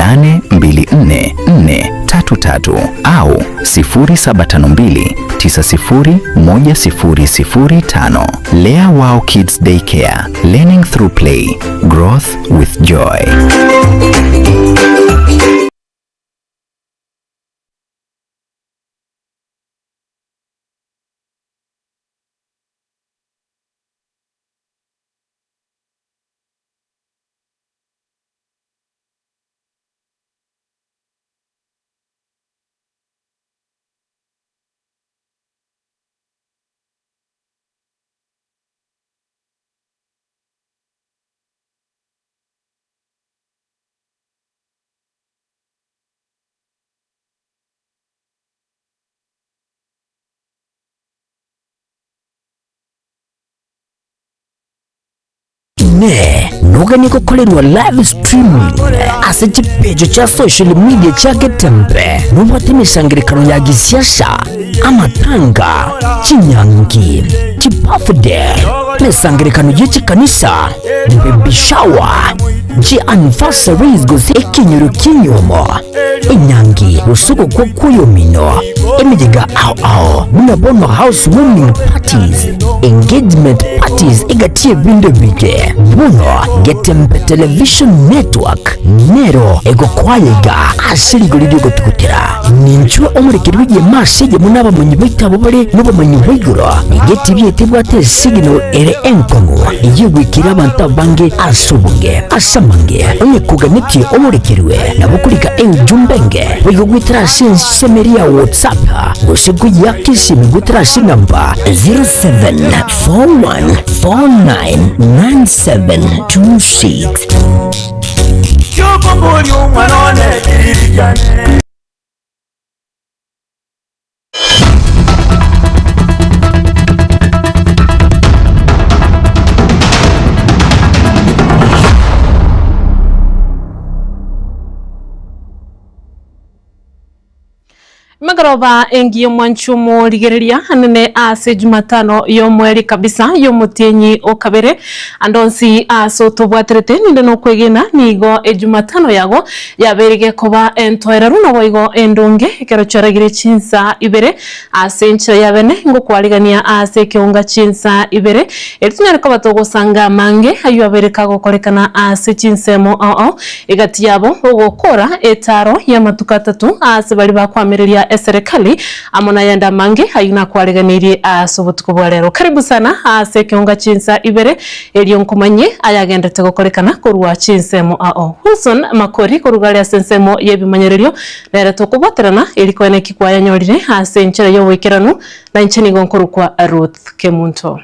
824 433 au 0752 901005. Lea Wow Kids Daycare, learning through play, growth with joy. Inee! Noganie gokorerwa live streaming ase chipeji chia social media chia Getembe? Nobwate emesangererekano ya gisiasa, amatanga, chinyangi, chibirthday, emesangererekano ye chikanisa, baby shower, chi anniversaries gose ekenyoro ki'enyomo, enyangi gose ogokwa kw'oyomino, emeyega ao ao buna bono house warming parties, engagement parties egati y'ebinto ebinge. Bono Getembe Television Network nero egokoaya iga ase rigori ri'ogotugutera. Ninchwe omorekeri bw'egeema ase eyemo n'abamanyi baito abwo bare nobomanyi bwa igoro, nigo etibi yaito ebwate esignal ere enkong'u eyio egoikera abanto abange ase obonge. Ase amange, onye koganetie omorekerwe, nabo okorika eujumbe enge boigo goetera ase ensemo eria ya WhatsApp gose koyiaka esimi goetera ase enamba 0741499726. Emegoroba engiya omwanchi omorigereria anene ase Jumatano y'omweri kabisa y'omotienyi o kabere ande onsi ase otobwaterete ninde nokwegena nigo ejumatano yago yabeire gekoba entoereru naboigo endonge ekero chiaragire chinsa ibere ase enchera ya bene ngokwarigania ase ekeonga chinsa ibere erio tonyare koba togosanga amange ayio abeire kagokorekana ase chinsemo ao ao Egati yabo ogokora etaaro y'amatuko atato aase baria bakoamereria eserekari, amo nayande amange ayio nakwareganeirie aase obotuko bwa rero. Karibu sana aase ekeonga chinsa ibere, erio nkomanyie ayagenderete gokorekana korwa chinsemo ao. Wilson Makori korwa gare ase ensemo y'ebimanyererio nere tokobwaterana eri koena eki kwayanyorire ase enchera y'oboikeranu, na inche nigo nkorokwa Ruth Kemunto.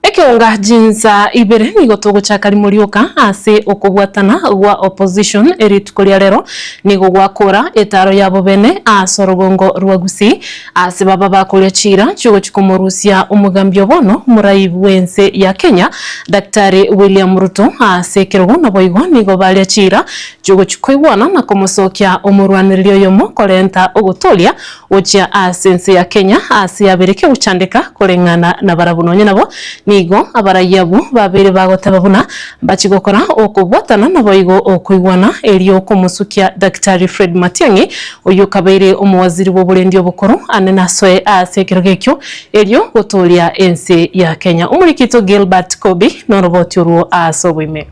Ekeonga chinsa ibere nigo togochaka rimo rioka ase okobwatana gwa opposition rituko ria rero nigo gwakora etaro yabo bene ase orogongo rwa Gusii ase baba bakoria chiira chiogochia komorusia omogambi o bono omorai bwense ya Kenya Daktari William Ruto ase ekerogo naboigo nigo baria chiira chiogochia koigwana na komosokia omorwanereri oyomo korenta ogotoria Gochia ase ense ya Kenya aase yabeire kegochandeka koreng'ana nabarabwo. Nonya nabo, nigo abarai abwo babeire bagoteba buna mbachie gokora okobwatana naboigo okoigwana erio komosukia Daktari Fred Matiang'i oyio okabeire omowaziri bw'oborendi obokoro ane nasoe ase ekerogo ekio erio gotooria ense ya Kenya. Omorikito Gilbert Kobi noroboti orwo ase oboime.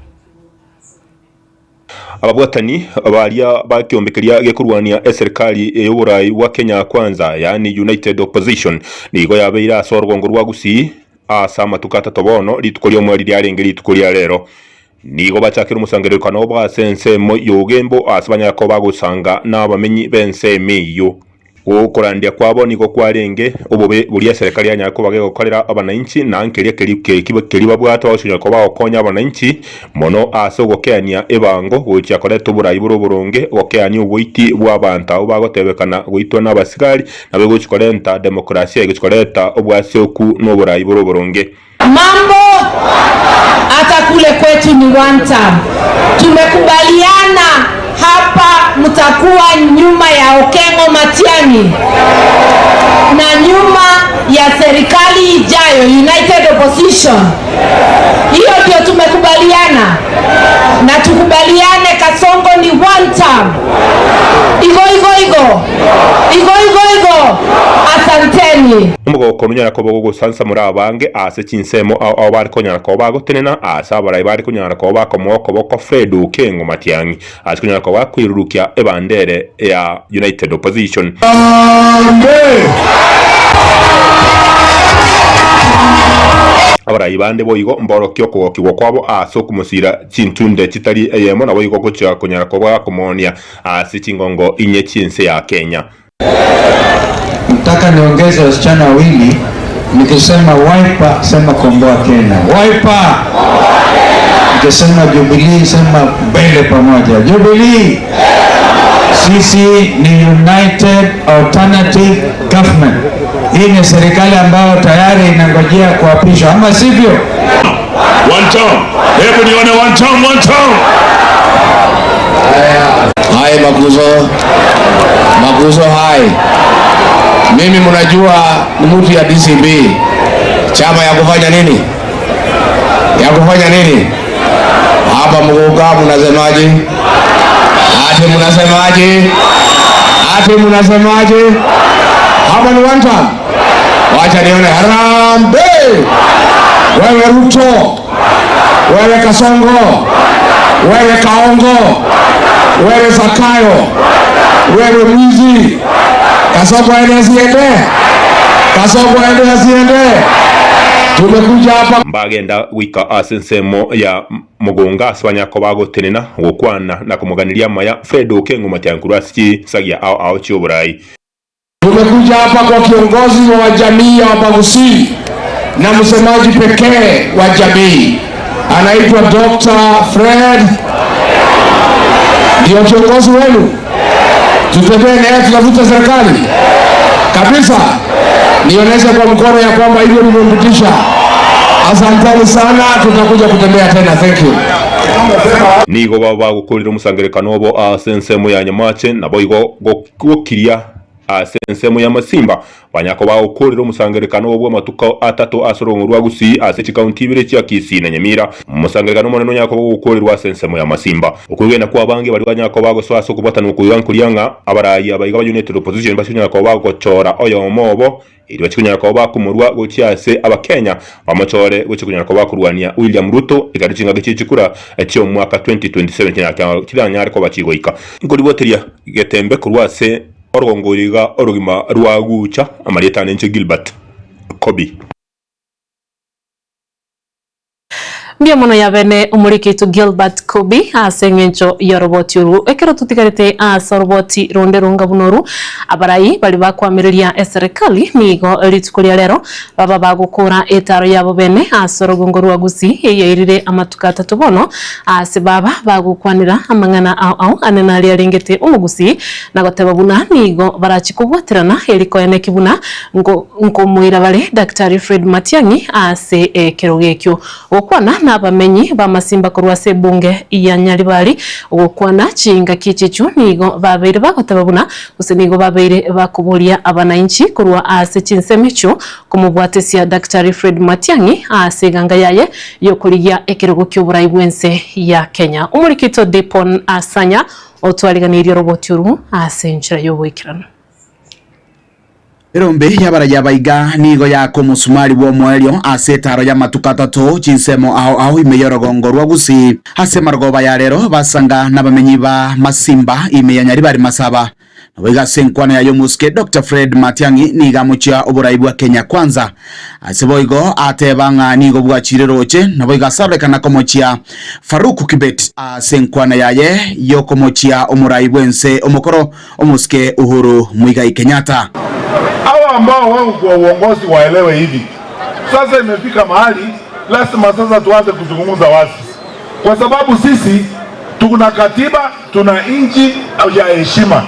Ababwatani baria ba ekeombe keria gekorwania eserikari y'oborai bwa Kenya Kwanza yaani United Opposition nigo yabeire ase orogongo rwa Gusii ase amatuko atato bono rituko ri'omweri riarenge rituko ria rero. Nigo bachakire omosangererekano obo ase ensemo y'Ogembo ase banyare koba bagosanga nabamenyi b'ensemo eyio. Okorandia kwabo nigo kwarenge obobe boria eserekari yanyare koba gegokorera abanainchi, na nkeria keria babwate bagochinyara koba bagokonya abanainchi mono ase ogokeania ebango gochia koreta oborai bore oboronge, ogokeania oboiti bw'abanto abwo bagotebekana goitwa nabasigari, nabo egochi korenta demokrasia egochi koreta obwasioku na oborai bore oboronge. Mambo hata kule kwetu ni one term. Tumekubaliana hapa mtakuwa nyuma ya Okengo Matiang'i na nyuma ya serikali ijayo United Opposition. Hiyo ndio tumekubaliana, na tukubaliane Kasongo ni one term. Igo igo igo igo igo igo, asanteni. Omogoko nonyare koba ogogosansamora abange ase chinsemo ao ao bare konyara koba bagotenena aase abarai bare konyara koba bakomoa okoboko Fred Okengo Matiang'i ase konyara koba akoirurukia ebandere ya United Opposition. Abarai bande boigo mborokie okogokigwa kwabo ase okomosira chintunde chitari eyemo naboigo gochia konyara koba gakomoonia ase chingongo inye chi'ense ya Kenya. Nataka niongeze wasichana wawili, nikisema Wiper sema komboa Kenya. Wiper! Nikisema Jubilee sema mbele pamoja. Jubilee! Sisi ni United Alternative Government. Hii ni serikali ambayo tayari inangojea kuapishwa, ama sivyo? One term. Hebu nione one term, one term. Hai Maguzo, Maguzo hai. Mimi mnajua ni mtu ya DCB, chama ya kufanya nini? Ya kufanya nini? Hapa Muguka mnasemaje? Ati mnasemaje? Ati mnasemaje? Hapa ni one term. Wacha nione harambee. Wewe Ruto, wewe Kasongo, wewe Kaongo, wewe Zakayo, wewe mwizi. Kasongo aende asiende? Kasongo aende asiende? Tumekuja hapa Mbagenda goika ase ensemo ya mogongo ase banyare koba bagotenena, gokwana na komoganeria amaya Fred Okengo Matiang'i korwa ase chinsagia ao ao chi'oborai. Tumekuja hapa kwa kiongozi wa jamii ya Wabagusii na msemaji pekee wa jamii anaitwa Dr. Fred, ndio kiongozi wenu. Tutembee naye, tutavuta serikali kabisa. Nionyeshe kwa mkono ya kwamba hivyo nimempitisha. Asanteni sana, tutakuja kutembea tena. Thank you. Nigo baba bagokorire omosangererekano obo ase ensemo ya Nyamache, naboigo gokiria Ase ensemo y'amasimba, banyare koba bagokoorera omosangererekano obo bw'amatuko atato ase orogongo rwa Gusii ase chikaunti ibere chia Kisii na Nyamira. Omosangererekano omonene onyare koba ogokoorerwa ase ensemo y'amasimba. Okwegena kw'abange baria banyare koba bagosoa ase okobwatanwa okoiga nkoria ng'a abarai abaiga ba United Opposition bachikonyara koba bagochora oyomo obo erio bachikonyara koba bakomorua gochia ase abakenya bamochore gochia konyara koba bakorwania William Ruto ekero chingaki chie chikura chi'omwaka 2027 chiranyare koba chigoika. Nkoriboteria getembe korwa ase Orogongo oyo iga orogima rwa gucha amarieta ane inche Gilbert Kobi. Mbuya mono yabene omoriki oito Gilbert Kobi ase eng'encho y'oroboti oru. Ekero totigarete ase oroboti ronde ronga buna oru, abarai baria bakoamereria eserekari nigo rituko ria rero baba bagokora etaro yabo bene ase orogongo rwa Gusii eyairire amatuko atato bono ase baba bagokwanera amang'ana ao ao ane naria arengete omogusii na goteba buna nigo barachie kobwaterana eri koeneki buna nkomoira bare Daktari Fred Matiang'i ase ekerogo ekio. Gokwana nabamenyi b'amasimba korwa ase ebunge ya Nyaribari gokwana chingaki echiechio nigo babeire bagoteba buna gose nigo babeire bakoboria abanainchi korwa ase chinsemo echio komobwatesia Daktari Fred Matiang'i ase eganga yaye yokorigia ekerogo ki'oborai bw'ense ya Kenya. Omorikito Dipon Asanya Otwariganirie oroboti orwo ase enchera y'oboikeranu. Erombe y'abarayia abaiga nigo yaaka omosumari bw'omoerio ase etaaro y'amatuko atato, chinsemo ao ao ime y'orogongo rwa Gusii. Ase marogoba ya rero basanga nabamenyi ba Masimba ime ya Nyaribari Masaba. Naboigo ase enkwana yaye omosike Doctor Fred Matiang'i nigo amochia oborai bwa Kenya Kwanza. Ase boigo ateba ng'a nigo bwachire roche, naboigo asarorekana komochia Farouk Kibet ase enkwana yaye yokomochia omorai bw'ense omokoro omosike Uhuru Muigai Kenyatta. Hawa ambao wako kwa uongozi waelewe hivi sasa, imefika mahali lazima sasa tuanze kuzungumza wazi, kwa sababu sisi tuna katiba, tuna nchi ya heshima.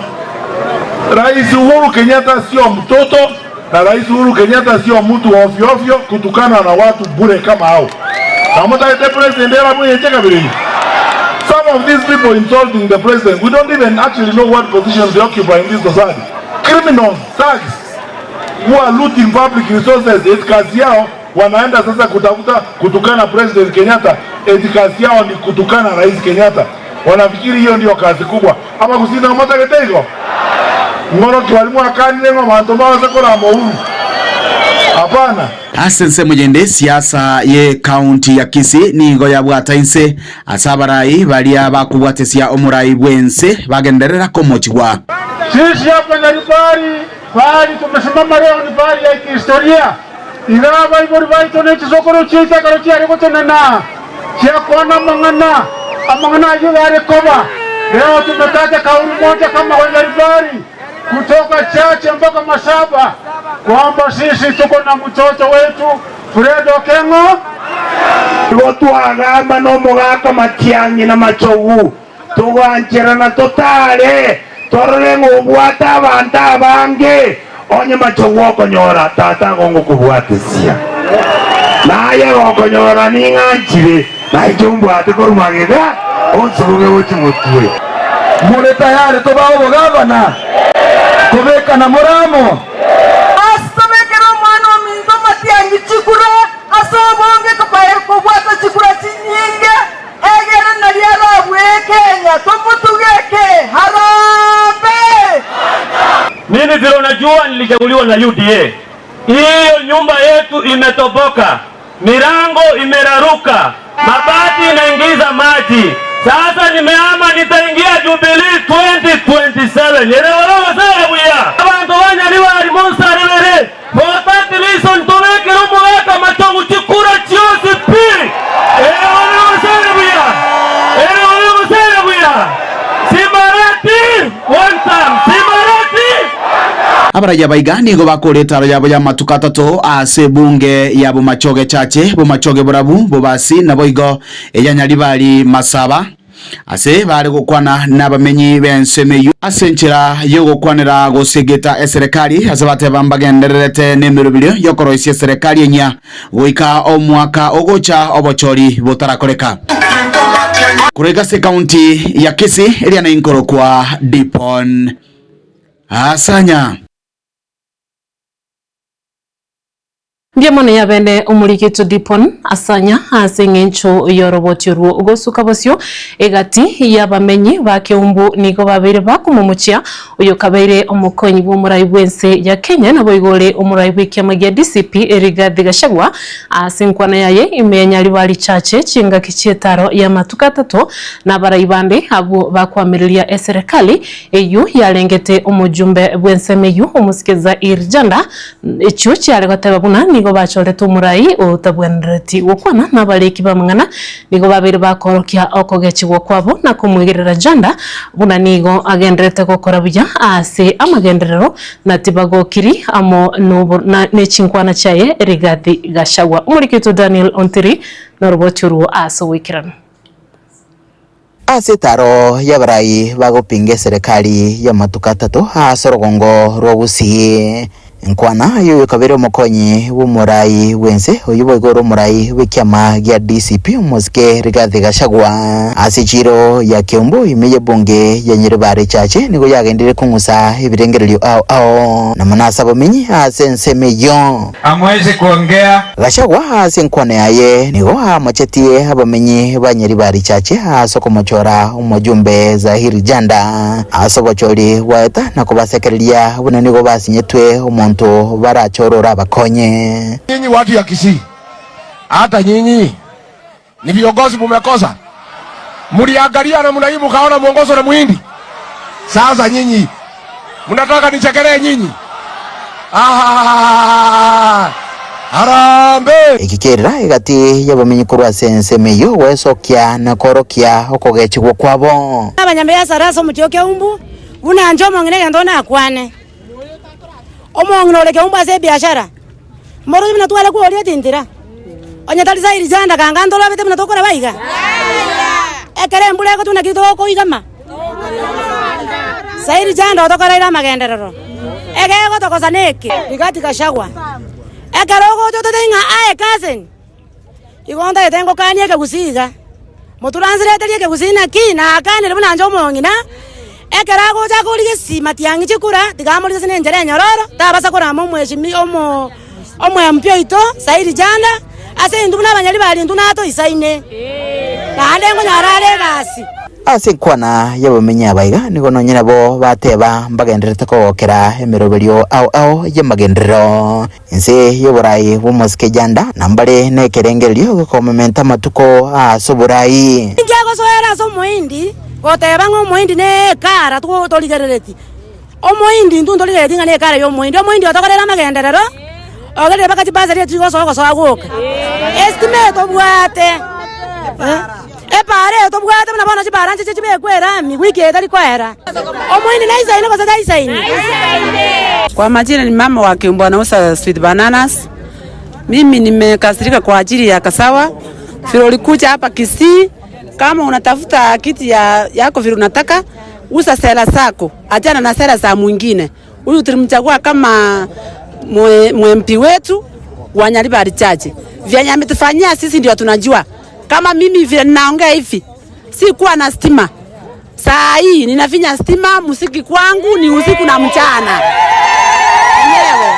Rais Uhuru Kenyatta sio mtoto na Rais Uhuru Kenyatta sio mtu wa ovyo ovyo kutukana na watu bure kama hao. Na mtaite president era mwenye cheka vile. Some of these people insulting the president, we don't even actually know what positions they occupy in this society. Criminals, thugs, who are looting public resources, eti kazi yao wanaenda sasa kutafuta kutukana President Kenyatta, eti kazi yao ni kutukana Rais Kenyatta. Wanafikiri hiyo ndio kazi kubwa. Ama kusina motageteigo ng'oro twalimu akanire ng'o banto baweze korama Uhuru. Hapana. Ase ensemo yende siasa ye county ya Kisii nigo yabwata inse ase abarai baria bakobwatesia omorai bw'ense bagenderera komochigwa. Sisi hapa Nyaribari pahali tumesimama leo ni pahali ya kihistoria iga abaibori baito ne chisokoro chiaito ekero chiare gotenena chiakwana amang'ana amang'ana ayio yare koba leo tumetaja kauli moja kama Wanyaribari kutoka Chache mpaka Masaba kwamba sisi tuko na mtoto wetu Fred Okengo. Igo twagamba nomogaka Matiang'i na Machogu, togancherana totare, torore ng'a obwate abanto abange, onye Machogu okonyora tata gongokobwatesia, naye gokonyora ning'anchire, nainche ombwate korwa magega, onsuruge gochia motwe. More tayari tobae obogavana? Kobekana more amo? Ase tobekere omwana ominto Matiang'i chikura ase obonge kobwata chikura chinyinge, egere nario arabue Kenya tomotugeke. Harambee! Mimi vile unajua nilichaguliwa na UDA. Hiyo nyumba yetu imetoboka, milango imeraruka, mabati inaingiza maji. Sasa nimehama, nitaingia Jubilee 2027. Yereworowoselebuya abantu banyali bali monsarebere for that reason tobekere omogaka Machogu chikura chionsi pi. Yereworowoselebuya Yereworowoselebuya Simarati one time Simarati Abaraiya baiga nigo bakore etaro yabo y'amatuko atato ase ebunge ya Bomachoge Chache, Bomachoge Borabu, Bobasi, naboigo eya Nyaribari Masaba, ase bare gokwana nabamenyi b'ensemo eyio ase enchera y'ogokwanera gosegeta eserekari ase bateba mbagendererete nemeroberio y'okoroisia eserekari enyia goika omwaka ogocha obochori botarakoreka. Korwa iga ase ekaunti ya Kisii eria nenkorokwa Dipon Asanya. Mbuya mono yabene omorikito Dipon Asanya ase eng'encho y'oroboti orwo gosuka bosio egati y'abamenyi ba Keumbu nigo babeire bakomomochia oyo kabeire omokonyi bw'omorai bw'ense ya Kenya naboigo ore omorai bw'ekiama gia DCP Rigathi Gachagua ase enkwana yaye ime ya Nyaribari Chache chingaki chi'etaro y'amatuko atato nabarai bande abwo bakoamereria eserekali eyio yarengete omojumbe bw'ensemo eyio omosike Zair Janda Echio chiare goteba buna nigo bachorete omorai otabwenereti gokwana nabariki b'amang'ana, nigo babeire bakoorokia okogechigwa kwabo na komwegerera Janda buna nigo agendererete gokora buya ase amagenderero na tibagokiri amo ne chinkwana chiaye Rigathi Gachagua. Omoriki oito Daniel Ontiri noroboti orwo ase ogoikeranu. Ase etaro y'abarai bagopinga eserekari y'amatuko atato ase orogongo rwa Gusii. Nkwana y'oyo kabere omokonyi bw'omorai bw'ense oyio boigo ore omorai bw'ekiama gia DCP omosike Rigathi Gachagua ase chiiro ya Kiambu ime y'ebunge ya Nyaribari Chache nigo yagenderire kong'usa ebirengererio ao ao na mono ase abamenyi ase ensemo eyio. Hamwezi kuongea. Gachagua ase enkwana yaye nigo amochetie abamenyi ba Nyaribari Chache ase okomochora omojumbe Zahir Janda ase obochori bwaeta na kobasekereria buna nigo basinyetwe omonto barachore orabakonye. Nyinyi watu ya Kisii, hata nyinyi ni viongozi mumekosa. Muliangalia namna hii mukaona muongozwe na muhindi. Sasa nyinyi Mnataka nichekelee nyinyi? Ahahahaha! Harambee! Eki kerira egati y'abamenyi korwa ase ensemo eyio gwesokia na koorokia okogechigwa kwabo. Abanyambiasara ase omochie o Keumbu, buna inche omong'ina egento nakwane. Omong'ina ore Keumbu ase ebiashara, moroche buna tware kworia etintira, onye tari sairi janda kanga ntorobete buna tokoraba iga? Ekero embura egotwa naki tokoigama? Sairi janda otokoreire amagenderero, egegotokosa neke? Rigathi Gachagua, ekero ogocha ototebie ng'a aye cousin, igo ntagete ngokanie ekegusii iga, motranslaterie ekegusii naki? Nakanire buna inche omong'ina, ekero agocha akorigia esimati ang'iche kura, tiga amorigie ase nenchera enyororo, tabasa korama omweshimi omo omo MP oito Sairi Janda, ase intwe buna abanyaribari intwe natoisaine, naende nkonyora are egasi. Ase enkwana y'abamenyi aba iga nigo nonye nabo bateba mbagendererete kogokera emeroberio ao ao y'amagenderero. Inse y'oboraai bw'omosike Janda na mbare nekerengererio gekomomenta amatuko ase oboraai. Ninki agosoera ase omohindi goteba ng'a omohindi nekara torigerereti? Omohindi intwe ntorigerereti ng'a nekara y'omohindi. Omohindi otokorere amagenderero, ogerire mpaka chibasari echi chigosoa ogosoa gwoka. Esitima eye tobwate, epaara eye tobwate buna bono chipaara nchiche chibekwe erami wiki eye tari koera. Omohindi naisaine gose taisaini? Kwa majina ni mama wa Kiumbu anauza sweet bananas. Mimi nimekasirika kwa ajili ya Kasawa vile ulikuja hapa Kisii, kama unatafuta kiti ya, yako vile unataka uza sera zako, achana na sera za mwingine. Huyu tulimchagua kama mwe, MP wetu wa Nyaribari Chache. Vyenye ametufanyia sisi ndio tunajua. Kama mimi vile ninaongea hivi, sikuwa na stima. Saa hii ninafinya stima, muziki kwangu ni usiku na mchana. Enyewe.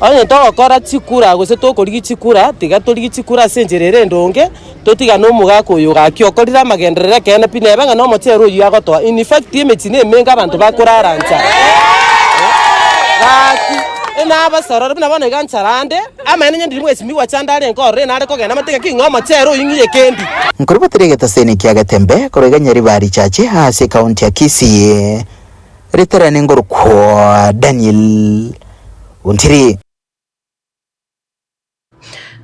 Onye togokora chikura gose tokorigia chikura, tiga torigie chikura ase enchera ere endonge, totigane omogaka oyo gaki okorire amagenderero ekeene pi neba ng'a nomochere oyio agotoa. In fact emechie nemenge abanto bakorara nchara. Gaki enabasorore buna bono iga nchara ande, amaene onye ndiri mwesimigwa chande arenge ororo enare kogenda amate ng'aki ng'a omochere oyio ng'iye kendi. Nkorubatire egetaseni kia Getembe korwa iga Nyaribari Church ase ekaunti ya Kisii. Ritarani ngorokwa Daniel Ontiri.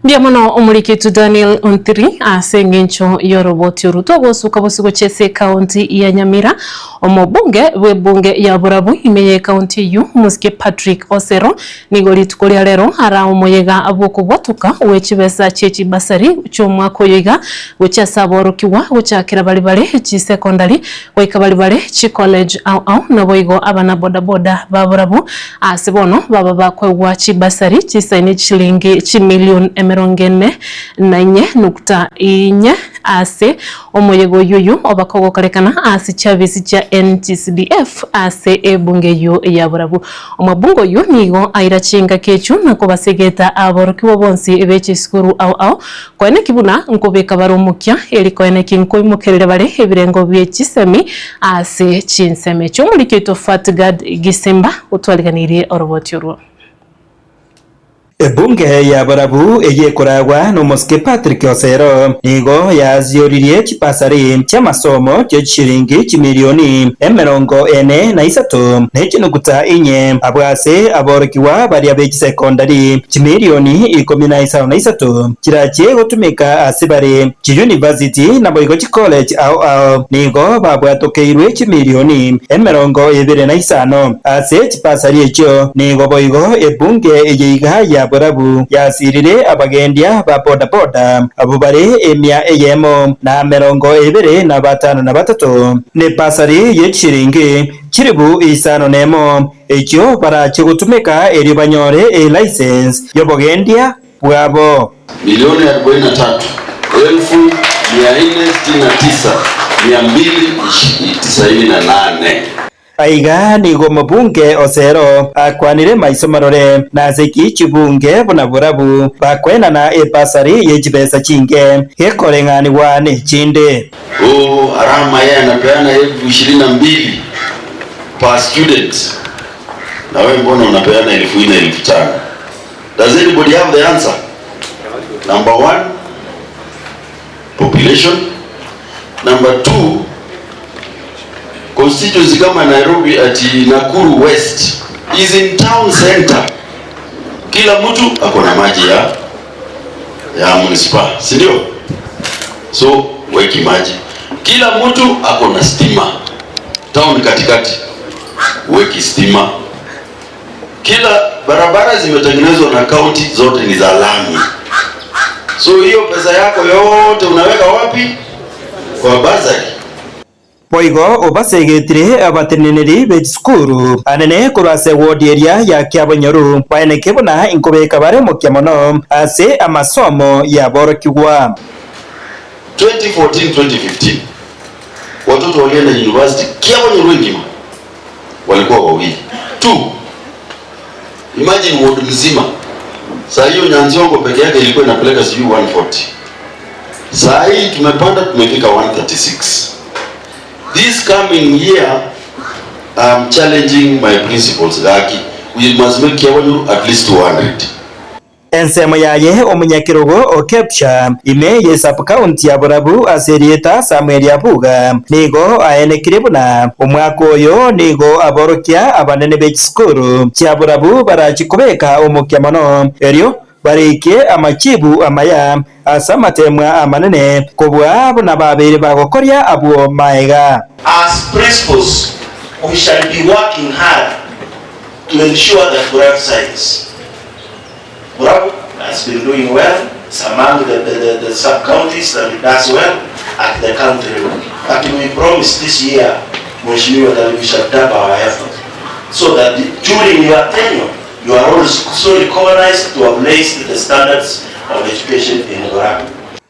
Mbuya mono omoriketwe Daniel Ontiri ase eng'encho y'oroboti oru togosuka bosio gochia ase ekaunti ya Nyamira. Omobunge bw'ebunge ya Borabu ime y'ekaunti eyio Omosike Patrick Osero nigo rituko ria rero ara omoyega bw'okobwatoka gwe chibesa chie chibasari chi'omwaka oyo iga gochia ase aborokigwa gochakera baria bare chisekondari goika baria bare chicollege ao ao naboigo abana bodaboda ba Borabu Ase bono baba bakoegwa chibasari chisaine chishilingi chimilion emerongo ene na inye nukta inye ase omoyega oyio oyio obakogokorekana ase chiabisi chia NGCDF ase ebunge eyio ya Borabu. Omobunge oyio nigo aira chingaki echio na kobasegeta aborokigwa bonsi be chisukuru ao ao Koeneki buna nkobeka bare omokia, eri koeneki nkoimokereria bare ebirengo bie chisemi ase chinsemo echio. Omoriki oito Fatgard Gisimba otwariganirie oroboti orwo. Ebunge ya Borabu eyio ekoragwa nomosike Patrick Osero nigo yazioririe chibasari chi'amasomo chie chishilingi chimilioni emerongo ene na isato ne chinuguta inye abwo ase aborokigwa baria be chisekondari Chimilioni ikomi na isano na isato chirachie gotumeka ase bare chiyunivasiti naboigo chikoleji ao ao nigo babwatokeirwe chimilioni emerongo ebere na isano ase chibasari echio. Nigo boigo ebunge eye iga ya borabu yasirire abagendia ba bodaboda abwo bare emia eyemo na emerongo ebere na batano na batato nebasari ye chishilingi chilifu isano nemo Ekio barache gotumeka erio banyore elicense y'obogendia bwabo. Milioni arobaini na tatu, elfu mia nne sitini na tisa, mia mbili tisaini na nane. Aiga nigo omobunge Osero akwanire maiso marore nase ki chibunge buna borabu bakoenana ebasari ye chibesa chinke gekoreng'anigwa nechinde. Oh, Arama yeye anapeana elfu ishirini na mbili per student. Na wewe mbona unapeana elfu nne elfu tano? Does anybody have the answer? Number one, population. Number two, Constituency kama Nairobi ati Nakuru West is in town center, kila mtu ako na maji ya ya municipal, si ndio? So weki maji, kila mtu ako na stima town katikati, weki stima. Kila barabara zimetengenezwa na county zote ni za lami. So hiyo pesa yako yote unaweka wapi? Kwa bursary. Boigo obasegetire abateneneri be chisukuru anene korwa ase ewodi eria ya Kiabonyoru baeneke buna inkobeka bare omokia mono ase amasomo y'aborokigwa. 2014 2015 watoto walienda university Kiabonyoru ngima walikuwa wawili tu. Imagine ward mzima. Saa hiyo Nyansiongo peke yake ilikuwa inapeleka sijui 140. Saa hii tumepanda tumefika 136. This coming year I'm challenging my principals gaki we must make Kiabonyoru at least 200. Ensemo yaye omonyakerogo o Kepsha ime ye sub-county ya Borabu ase erieta Samuel Abuga nigo aenekire buna omwaka oyo nigo aborokia abanene be chisukuru chia Borabu barachi kobeka omokia mono erio barike amachibu amaya ase amatemwa amanene kobua buna babere bagokoria abwo maega. As principals, we shall be working hard to ensure that Borabu science. Borabu has been doing well. It's among the, the, the, the sub-counties that it does well at the county level. But we promise this year, Mheshimiwa, that we shall double our effort so that during your tenure, you are also recognized to have raised the standards of education in Borabu.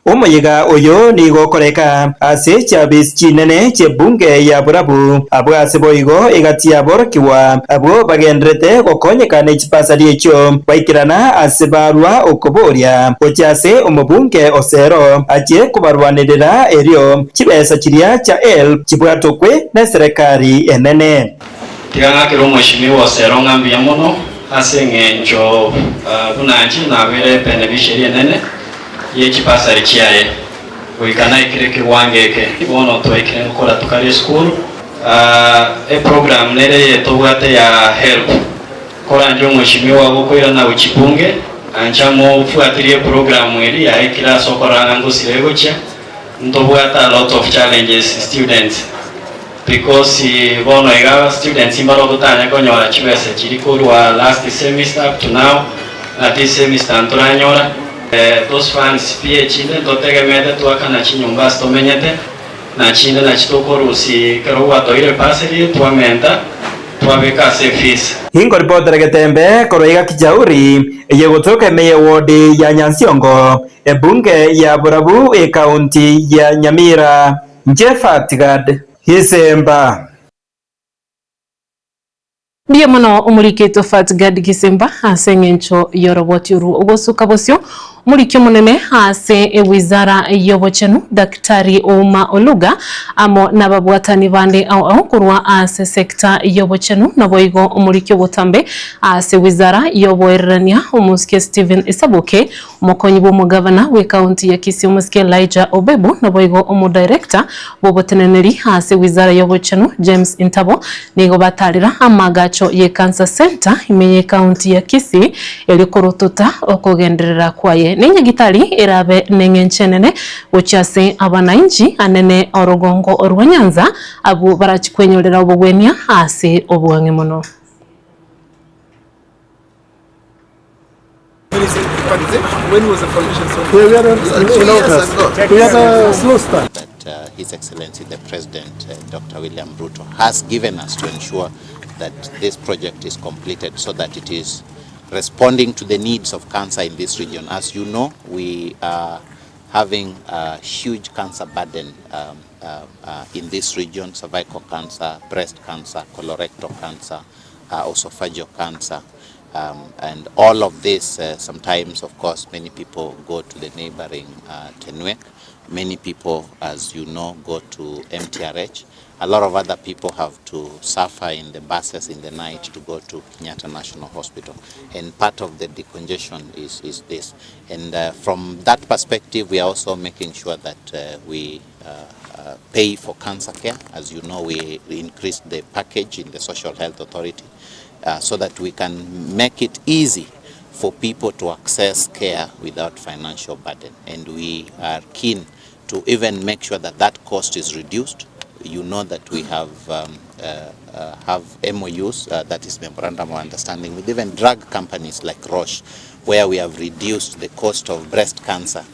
Omoyega oyo nigo okoreka ase echiabisi chinene chi'ebunge ya Borabu abwo ase boigo egati y'aborokigwa abwo bagenderete gokonyeka ne chibasari echio baikerana ase barwa okoboria gochia ase omobunge Osero achie kobarwanerera erio chibesa chiria chia HELB chibwatokwe ne eserekari enene. Tiga ng'akere omweshimiwa Osero ng'a mbuya mono ase eng'encho buna inche nabeire ebenefficiary enene ye chibasari chiaye goika naikire ekewango eke. Bono twaikire gokora tokare esukuru. Eprogram nere eye tobwate ya HELB. Koranche omweshimiwa gokoirana gochia bunge, ancha mofuatirie eprogram eria yaikire ase okorora ng'a ngosira egochia. Ntobwate a lot of challenges students because bono iga students mbare ogotanya konyora chibesa chiri korwa last semester up to now na this semester ntoranyora those funds pi echinde ntotegemete twakana chinyomba ase tomenyete na chinde nachi tokorusia ekero gwatoire bursary twamenta twabeka ase efees. Inkoripotera Getembe korwa iga Kijauri, eye gotoka ime y'ewodi ya Nyansiongo, Ebunge ya Borabu ekaunti ya Nyamira, Inche Fatgad Gisemba. Mbuya mono omoriketwe Fatgad Gisemba ase eng'encho y'oroboti orwo. Ogosuka bosio omoriki omonene ase ewizara y'obochenu Daktari Ouma Oluga amo nababwatani bande ao ao korwa ase sector y'obochenu naboigo omoriki obotambe ase wizara y'oboererania Omosike Stephen Isaboke Omokonyi bw'omogavana bw'ekaunti ya Kisii Omosike Elijah Obebu naboigo omodirector bw'oboteneneri ase wizara y'obochenu James Ntabo nigo batarera amaagacho ye Cancer Centre ime y'ekaunti ya Kisii erio korotota okogenderera kwaye nenyagitari erabe neng'encho enene gochia ase abanainchi anene orogongo rwa Nyanza abwo barachi kwenyorera obogwenia ase oboang'e mono. That uh, His Excellency the President uh, Dr. William Ruto has given us to ensure that this project is completed so that it is responding to the needs of cancer in this region. As you know, we are having a huge cancer burden um, uh, uh, in this region, cervical cancer, breast cancer, colorectal cancer, uh, esophageal cancer. Um, and all of this, uh, sometimes, of course, many people go to the neighboring uh, Tenwek. Many people, as you know, go to MTRH. A lot of other people have to suffer in the buses in the night to go to Kenyatta National Hospital. And part of the decongestion is, is this. And uh, from that perspective, we are also making sure that uh, we uh, pay for cancer care. As you know, we increased the package in the Social Health Authority so that we can make it easy for people to access care without financial burden. And we are keen to even make sure that that cost is reduced. You know that we have um, uh, uh, have MOUs, uh, that is Memorandum of Understanding, with even drug companies like Roche, where we have reduced the cost of breast cancer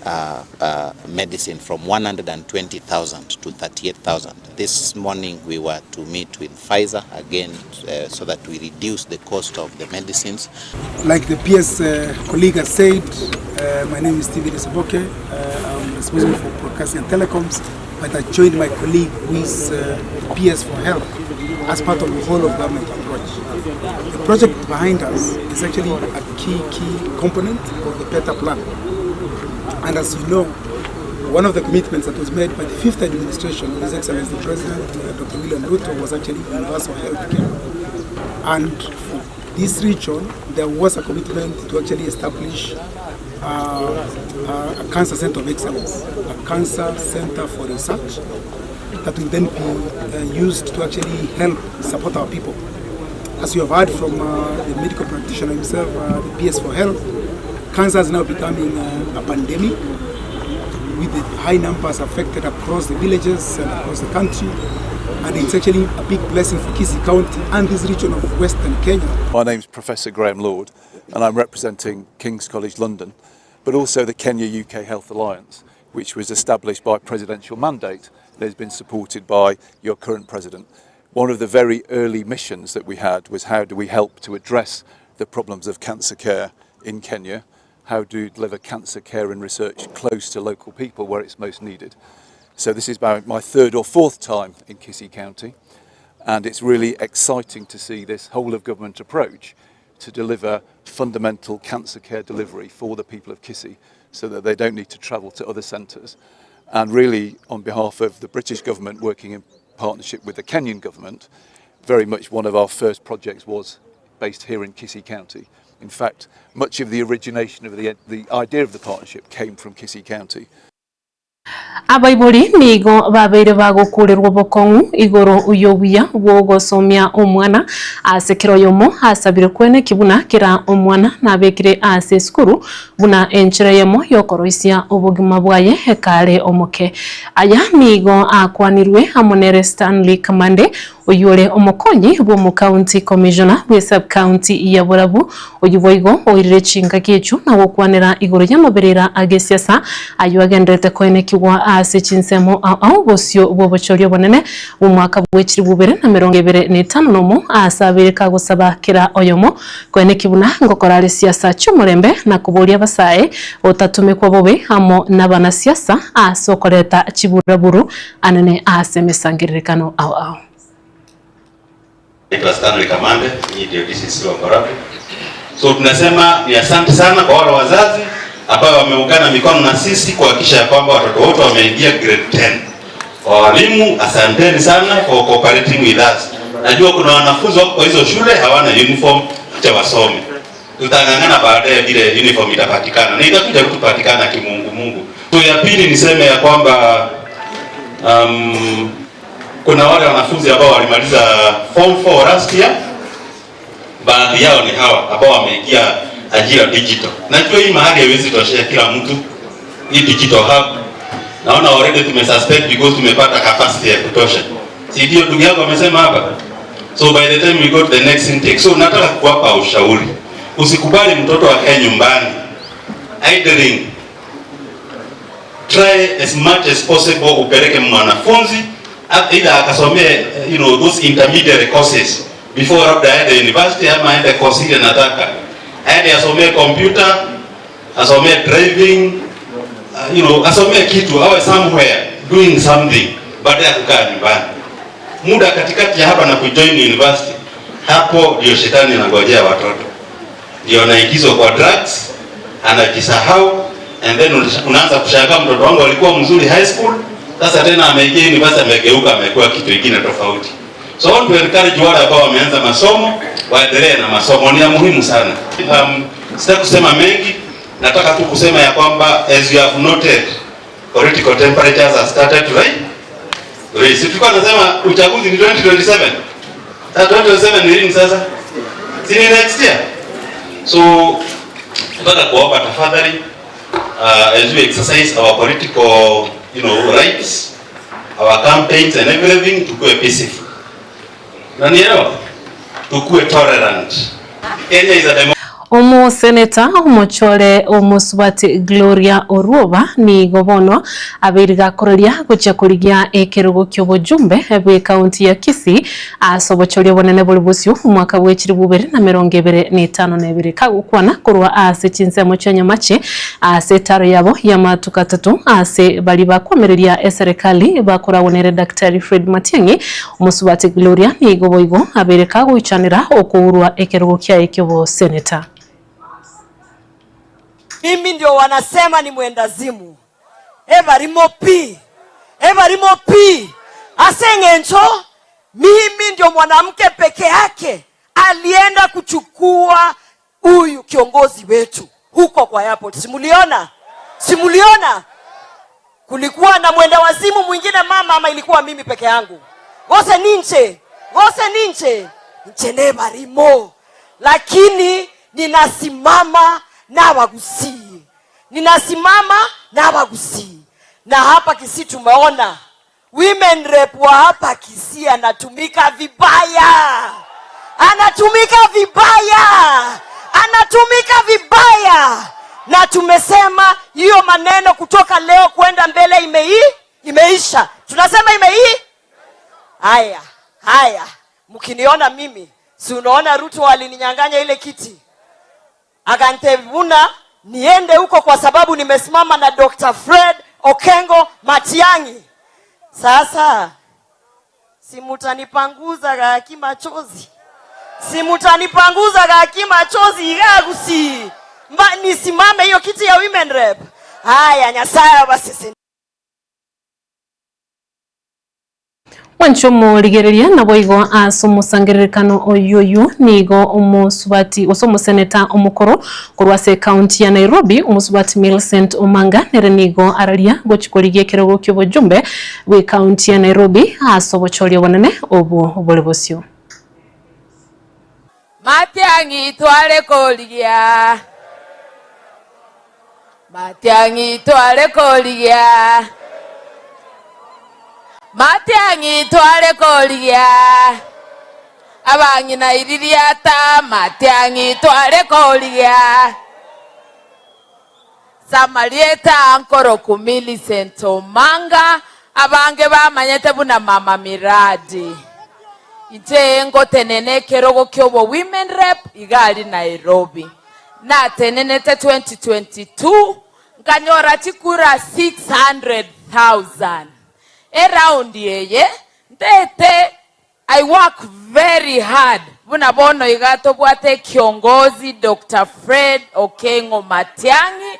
uh, uh, medicine from 120,000 to 38,000. This morning we were to meet with Pfizer again uh, so that we reduce the cost of the medicines. Like the PS uh, colleague has said, uh, my name is Stephen Isaboke. Uh, I'm responsible for broadcasting and telecoms, but I joined my colleague who is uh, PS for health as part of the whole of government approach. The project behind us is actually a key, key component of the better plan. And as you know, one of the commitments that was made by the fifth administration of His Excellency the President, uh, Dr. William Ruto, was actually universal health care. And for this region, there was a commitment to actually establish uh, a cancer center of excellence, a cancer center for research that will then be uh, used to actually help support our people. As you have heard from uh, the medical practitioner himself, uh, the PS for Health, cancer is now becoming uh, a pandemic with the high numbers affected across the villages and across the country. And it's actually a big blessing for Kisii County and this region of Western Kenya. My name's Professor Graham Lord and I'm representing King's College London, but also the Kenya UK Health Alliance, which was established by presidential mandate that has been supported by your current president. One of the very early missions that we had was how do we help to address the problems of cancer care in Kenya how do you deliver cancer care and research close to local people where it's most needed. So this is about my third or fourth time in Kisii County, and it's really exciting to see this whole of government approach to deliver fundamental cancer care delivery for the people of Kisii so that they don't need to travel to other centres. And really, on behalf of the British government working in partnership with the Kenyan government, very much one of our first projects was based here in Kisii County. In fact, much of the origination of the, the idea of the partnership came from Kisii County. Abaibori nigo babeire bagokurerwa bokong'u igoro y'obuya bw'ogosomia omwana ase kera oyomo asabire kweneki buna kera omwana nabekire ase esukuru buna enchera eyemo y'okoroisia obogima bwaye ekare omoke. Aya nigo akwanirwe amo nere Stanley Kamande Oyio ore omokonyi bw'omocounty commissioner bwe sub-county ya Borabu, oyio boigo oirire chingaki echio na gokwanera igoro y'amaberera agesiasa ayio agendererete koenekigwa ase chinsemo ao ao bosio bw'obochori obonene bw'omwaka bwe chilifu ibere na emerongo ebere na etano nomo ase abeire kagosaba kera oyomo koeneki buna ngokora are siasa chi'omorembe na koboria abasae otatomekwa bobe amo nabanasiasa ase okoreta chiburaburu anene ase emesangererekano ao ao. Naitwa Stanley Kamande, mimi ndio DCC wa Borabu. So tunasema ni asante sana kwa wale wazazi ambao wameungana mikono na sisi kuhakikisha ya kwamba watoto wote wameingia grade 10. Kwa walimu, asanteni sana for cooperating with us. Najua kuna wanafunzi wako kwa hizo shule hawana uniform, acha wasome. Tutang'ang'ana baadaye vile uniform itapatikana. Na itakuja kupatikana kimungu Mungu. So ya pili niseme ya kwamba um, kuna wale wanafunzi ambao walimaliza form 4 last year, baadhi yao ni hawa ambao wameingia ajira digital. Najua hii mahali haiwezi toshea kila mtu, hii digital hub naona already tumesuspend because tumepata capacity ya kutosha, si ndio? Ndugu yako amesema hapa. So by the time we go to the next intake, so nataka kuwapa ushauri, usikubali mtoto akae nyumbani idling. Try as much as possible upeleke mwanafunzi either akasomee you know those intermediate courses before labda aende university ama aende course ile nataka aende asomee computer, asomee driving, uh, you know asomee kitu awe somewhere doing something baada ya kukaa nyumbani. Muda katikati ya hapa na kujoin university, hapo ndio shetani anangojea watoto, ndio anaingizwa kwa drugs, anajisahau and then unaanza kushangaa mtoto wangu alikuwa mzuri high school, sasa tena ameingia university, amegeuka, amekuwa kitu kingine tofauti. So I want to encourage wale ambao wameanza masomo waendelee na masomo, ni ya muhimu sana. Um, sitaki kusema mengi, nataka tu kusema ya kwamba as you have noted Political temperatures have started to rise. Rise. Si tulikuwa tunasema uchaguzi ni 2027. Sasa 2027 ni lini sasa? Si ni next year? So nataka kuomba tafadhali as we exercise our political rights, our campaigns and everything, tukue peaceful. Unanielewa? Tukue tolerant. Kenya is a democracy. Omoseneta omochore omosubati Gloria Orwoba nigo bono abeire gakoreria gochia korigia ekerogo ki'obojumbe bw'ecounty ya Kisii ase obochori obonene bore bosio omwaka bwe chilifu ibere na emerongo ebere na etano na ebere. Kagokwana korwa ase chinsemo chia Nyamache ase etaro yabo y'amatuko atato ase baria bakoamereria eserekari bakoragwa nere Daktari Fred Matiang'i, Omosubati Gloria nigo boigo abeire kagoichanera okourwa ekerogo kiaye ki'oboseneta. Mimi ndio wanasema ni mwendazimu, ebarimo pi, ebarimo pi. Ase eng'encho mimi ndio mwanamke peke yake alienda kuchukua huyu kiongozi wetu huko kwa airport. Simuliona? Simuliona? Kulikuwa na mwenda wazimu mwingine mama, ama ilikuwa mimi peke yangu? Gose ninche, gose ninche, nche nebarimo, lakini ninasimama na Abagusii, ninasimama na Abagusii. Na hapa Kisii tumeona women rep wa hapa Kisii anatumika vibaya, anatumika vibaya, anatumika vibaya. Na tumesema hiyo maneno kutoka leo kwenda mbele imeisha. Tunasema imei. Haya, haya, mkiniona mimi, si unaona Ruto alininyang'anya ile kiti akantevuna niende huko kwa sababu nimesimama na Dr. Fred Okengo Matiang'i. Sasa si mutanipanguza gaki machozi, si mutanipanguza gaki machozi igagusi mba nisimame hiyo kiti ya women rep. Haya, Nyasaye basese. Mwanche omorigereria naboigo ase omosangererekano oyio oyio nigo omosubati gose omoseneta omokoro korwa ase ekaunti ya Nairobi omosubati Millicent Omanga nere nigo araria gochi korigia ekerogo kia obojumbe bwa ekaunti ya Nairobi ase obochori obonene obwo bore bosio. Matiang'i tware korigia, Matiang'i tware korigia, Matiang'i tware korigia, Abang'ina iririata, Matiang'i tware korigia. Samarieta nkoroku Millicent Omanga, abange bamanyete buna Mama Miradi. Inche ngotenena ekerogo ki'obo Women Rep iga aria Nairobi. Natenenete 2022 nkanyora chikura 600,000. Eraundi eye ntete I work very hard buna bono iga tobwate ekiongozi Doctor Fred Okengo Matiang'i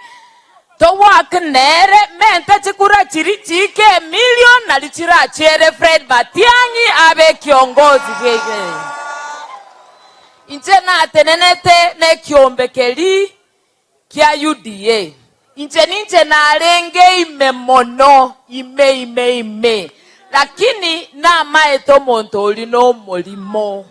to work nere mente chikura chiri chiike emillion nari chirachiere Fred Matiang'i abe ekiongozi bwe Inche natenenete nekiombe keri kia UDA. Inche ninche narenge ime mono, ime ime ime, lakini namaete omonto oria nomorimo.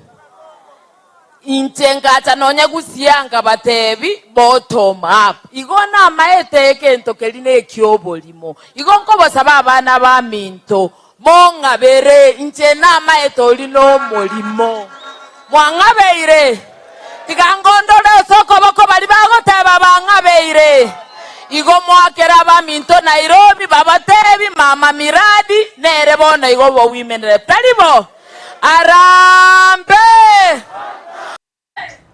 Inche ngacha nonya gusia nkabatebi bottom up. Igo namaete egento keria nekioborimo. Igo nkobosaba abana baminto, Mong'abere, inche namaete oria nomorimo. Mwang'abeire? Tiga ngondore ase okoboko baria bagoteba bang'abeire. Igo moakere abaminto Nairobi babatebi mama miradi nere bono igo bo women rep tari bo? Harambee!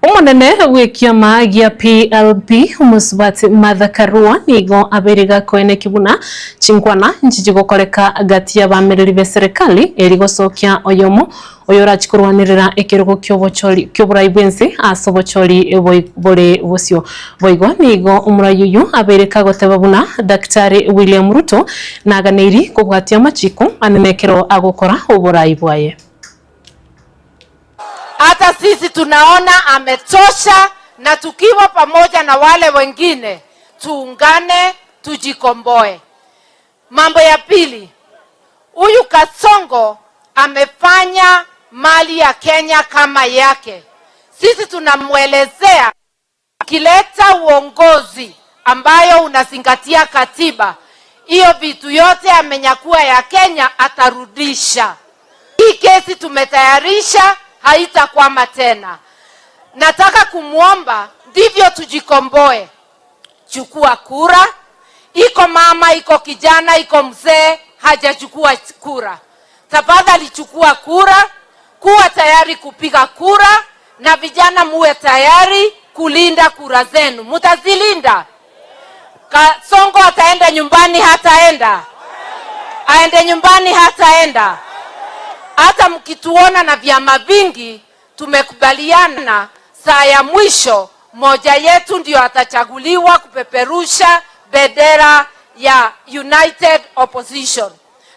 Omonene bw'ekiama gia PLP omosubati Martha Karua nigo abeire gakoenekia buna chinkwana nchichi gokoreka gati y'abamereri b'eserekari eri gosokia oyomo oyorachie korwanerera ekerogo ki'obochori ki'oborai bw'ense ase obochori bore bosio. Boigo nigo omorai oyio abeire kagoteba buna Daktari William Ruto naganeiri kobwatia amachiko anene ekero agokora oborai bwaye. Hata sisi tunaona ametosha, na tukiwa pamoja na wale wengine tuungane, tujikomboe. Mambo ya pili, huyu Kasongo amefanya mali ya Kenya kama yake. Sisi tunamwelezea akileta uongozi ambayo unazingatia katiba, hiyo vitu yote amenyakua ya Kenya atarudisha. Hii kesi tumetayarisha, haitakwama tena. Nataka kumwomba ndivyo tujikomboe. Chukua kura. Iko mama, iko kijana, iko mzee hajachukua kura. Tafadhali chukua kura, kuwa tayari kupiga kura, na vijana muwe tayari kulinda kura zenu. Mutazilinda? Kasongo ataenda nyumbani, hataenda? Aende nyumbani, hataenda? Hata mkituona na vyama vingi, tumekubaliana saa ya mwisho moja yetu ndio atachaguliwa kupeperusha bendera ya United Opposition,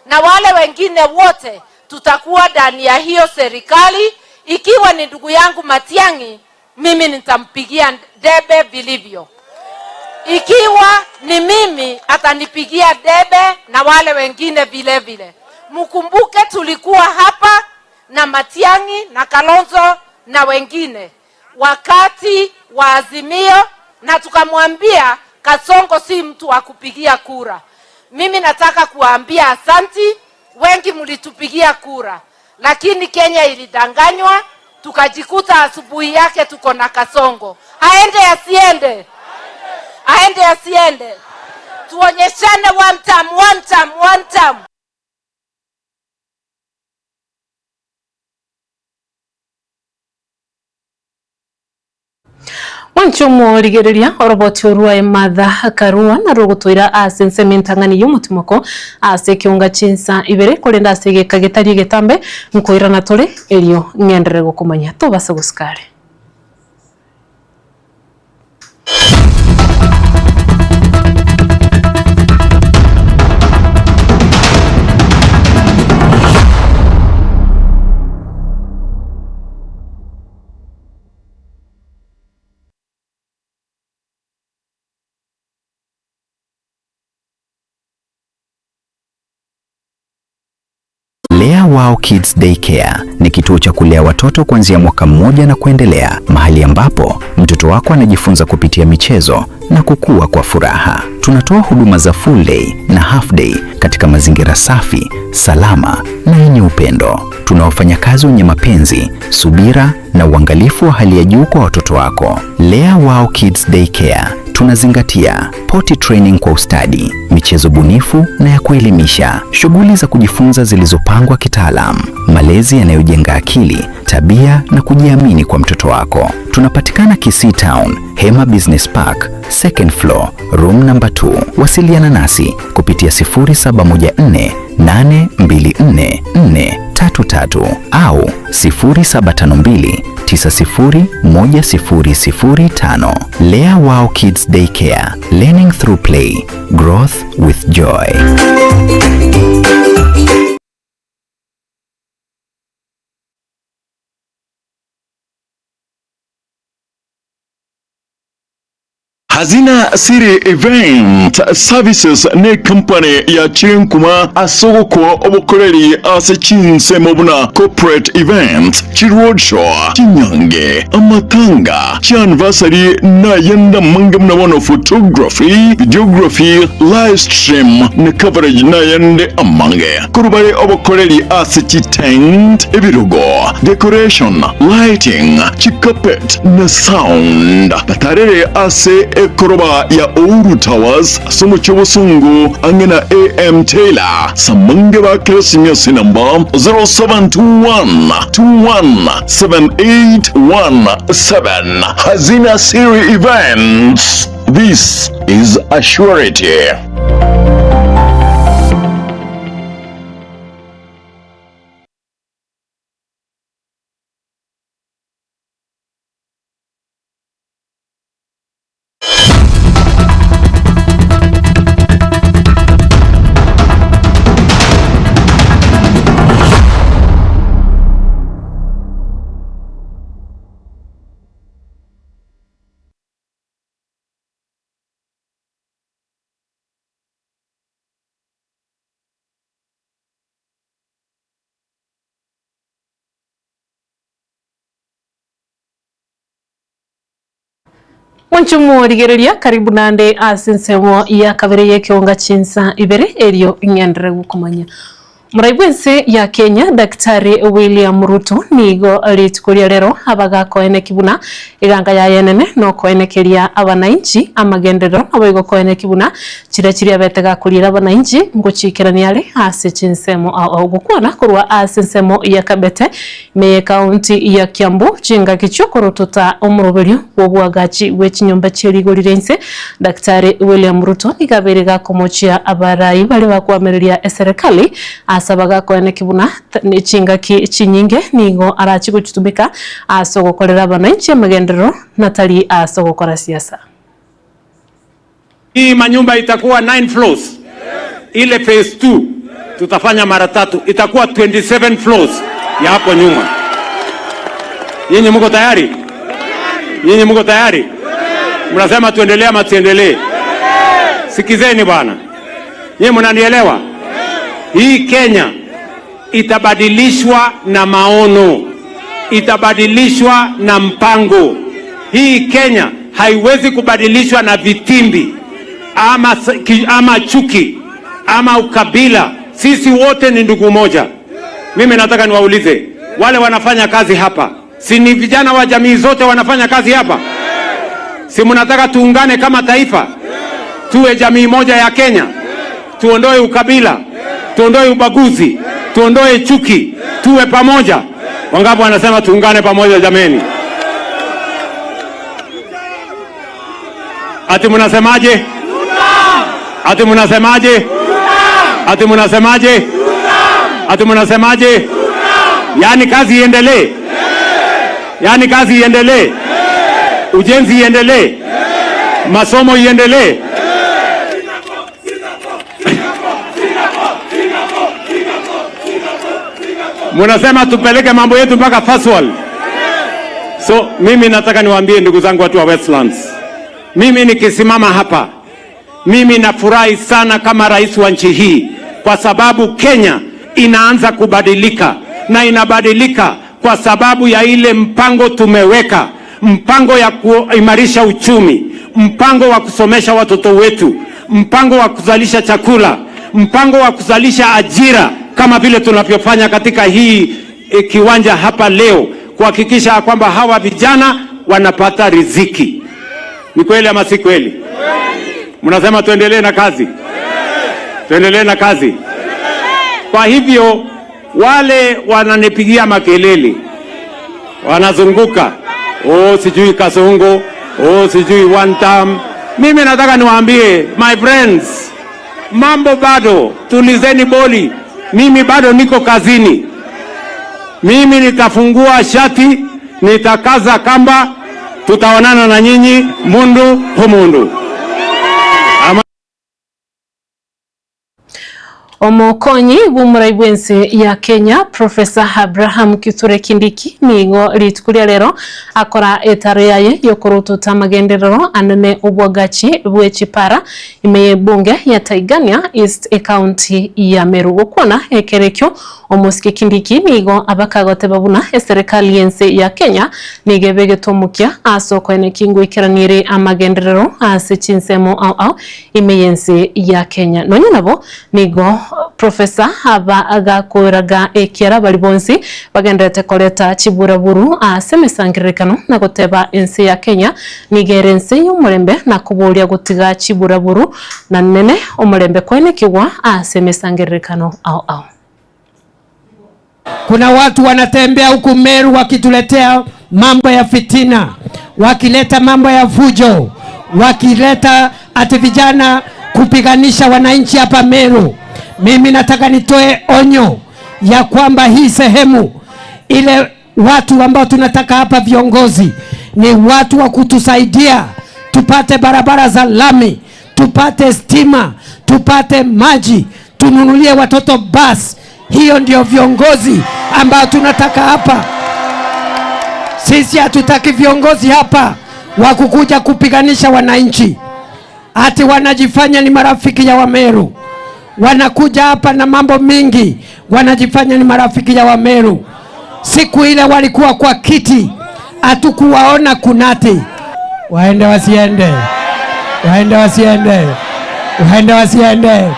na wale wengine wote tutakuwa ndani ya hiyo serikali. Ikiwa ni ndugu yangu Matiang'i, mimi nitampigia debe vilivyo. Ikiwa ni mimi, atanipigia debe na wale wengine vile vile. Mkumbuke tulikuwa hapa na Matiang'i na Kalonzo na wengine wakati wa Azimio, na tukamwambia Kasongo si mtu wa kupigia kura. Mimi nataka kuwaambia asanti, wengi mlitupigia kura, lakini Kenya ilidanganywa, tukajikuta asubuhi yake tuko na Kasongo. Aende asiende? Aende asiende? Tuonyeshane one term, one term, one term. Mwanche omorigereria oroboti orwa Martha Karua narwo rogotwira ase ensemo entang'ani y'omotimoko ase ekeunga chinsa ibere korende ase egeka getari egetambe nkoirana tore erio ng'enderere gokomanya tobasa gosika are. Lea Wow Kids Daycare ni kituo cha kulea watoto kuanzia mwaka mmoja na kuendelea, mahali ambapo mtoto wako anajifunza kupitia michezo na kukua kwa furaha. Tunatoa huduma za full day na half day katika mazingira safi, salama na yenye upendo. Tuna wafanyakazi wenye mapenzi, subira na uangalifu wa hali ya juu kwa watoto wako. Lea Wow Kids Daycare tunazingatia potty training kwa ustadi, michezo bunifu na ya kuelimisha, shughuli za kujifunza zilizopangwa kitaalam, malezi yanayojenga akili, tabia na kujiamini kwa mtoto wako. Tunapatikana Kisii Town, Hema Business Park, second floor, room number 2. Wasiliana nasi kupitia 0714 824 433 au 0752 901005. Lea Wow Kids Daycare, learning through play, growth with joy. Hazina City Event Services ne company ya chinkuma ase ogokoa obokoreri ase chinsemo buna corporate events, chiroadshow, chinyange, amatanga, chianniversary na ayende amange buna bono photography, videography, live stream na coverage na ayende amange. Korwa bare obokoreri ase chitent, ebirogo, decoration, lighting, chicarpet na sound. Batarere ase ekoroba ya Ouru Towers ase omochie obosongo ang'e na AM Taylor. Samange ba Keresimia ase enamba 0721217817. Hazina Siri Events. This is a surety. Mwanche omorigereria, karibu naende ase ensemo ya kabere y'ekeonga chinsa ibere, erio ing'enderere gokomanya. Morai bw'ense ya Kenya, Daktari William Ruto nigo rituko ria rero abagakoeneki buna eganga yaye enene nokoenekeria abanainchi amagenderero naboigo koeneki buna chiria chiria abete gakoriera abanainchi ngochikerania are ase chinsemo ao ao gokwana korwa ase ensemo ya Kabete Ime y'Ekaunti ya Kiambu, chingaki chi'okorotota omoroberio bw'oboagachi bwe chinyomba chie rigori ria inse, Daktari William Ruto nigo abeire gakomochia abarai baria bakoamereria eserekali ase abagakoeneki buna chingaki chinyinge nigo arachi gochitumeka ase ogokorera abanainchi amagenderero na tari ase ogokora siasa. Hii manyumba itakuwa 9 floors. Ile phase 2 tutafanya mara tatu, itakuwa 27 floors ya hapo nyuma. Nyinyi mko tayari? Nyinyi mko tayari? Mnasema tuendelee ama tuendelee? Sikizeni bwana, nyinyi mnanielewa? Hii Kenya itabadilishwa na maono, itabadilishwa na mpango. Hii Kenya haiwezi kubadilishwa na vitimbi ama, ama chuki ama ukabila. Sisi wote ni ndugu moja. Mimi nataka niwaulize wale wanafanya kazi hapa, si ni vijana wa jamii zote wanafanya kazi hapa? Si mnataka tuungane kama taifa, tuwe jamii moja ya Kenya, tuondoe ukabila, tuondoe ubaguzi, tuondoe chuki, tuwe pamoja. Wangapi wanasema tuungane pamoja jameni? Ati mnasemaje? Ati mnasemaje? Ati mnasemaje? Ati mnasemaje? Yaani kazi iendelee, yaani kazi iendelee, ujenzi iendelee, masomo iendelee. Munasema tupeleke mambo yetu mpaka first world. So mimi nataka niwaambie ndugu zangu watu wa Westlands, mimi nikisimama hapa, mimi nafurahi sana kama rais wa nchi hii, kwa sababu Kenya inaanza kubadilika na inabadilika kwa sababu ya ile mpango tumeweka, mpango ya kuimarisha uchumi, mpango wa kusomesha watoto wetu, mpango wa kuzalisha chakula, mpango wa kuzalisha ajira kama vile tunavyofanya katika hii e, kiwanja hapa leo, kuhakikisha kwamba hawa vijana wanapata riziki. Ni kweli ama si kweli? Mnasema tuendelee na kazi, tuendelee na kazi. Kwa hivyo wale wananipigia makelele, wanazunguka, oh, sijui Kasongo, oh, sijui one term. Mimi nataka niwaambie my friends, mambo bado, tulizeni boli. Mimi bado niko kazini. Mimi nitafungua shati, nitakaza kamba, tutaonana na nyinyi mundu humundu. Ama Omokonyi bw'omorai bw'ense ya Kenya Professor Abraham Kithure Kindiki nigo rituko ria rero akora etaro yaye yokorotota amagenderero anene obwagachi bwe chipara ime y'ebunge ya Tigania East ecounty ya Meru. Gokwana ekerekio omosike Kindiki nigo abakagoteba buna eserikali y'ense ya Kenya nigo ebegete omokia ase okoeneki ngoikeranire amagenderero ase chinsemo ao ao ime y'ense ya Kenya. Nonya nabo nigo Professor aba agakoraga ekiara bari bonsi bagenderete koreta chiburaburu ase emesangererekano na goteba ense ya Kenya nigo ere ense y'omorembe na koboria gotiga chiburaburu na nene omorembe koenekigwa ase emesangererekano ao ao. Kuna watu wanatembea huku Meru wakituletea mambo ya fitina, wakileta mambo ya fujo, wakileta ati vijana kupiganisha wananchi hapa Meru. Mimi nataka nitoe onyo ya kwamba hii sehemu ile watu ambao tunataka hapa viongozi ni watu wa kutusaidia tupate barabara za lami, tupate stima, tupate maji, tununulie watoto basi. Hiyo ndio viongozi ambao tunataka hapa. Sisi hatutaki viongozi hapa wa kukuja kupiganisha wananchi, ati wanajifanya ni marafiki ya Wameru. Wanakuja hapa na mambo mingi, wanajifanya ni marafiki ya Wameru. Siku ile walikuwa kwa kiti, hatukuwaona kunati. Waende wasiende? Waende wasiende? Waende wasiende?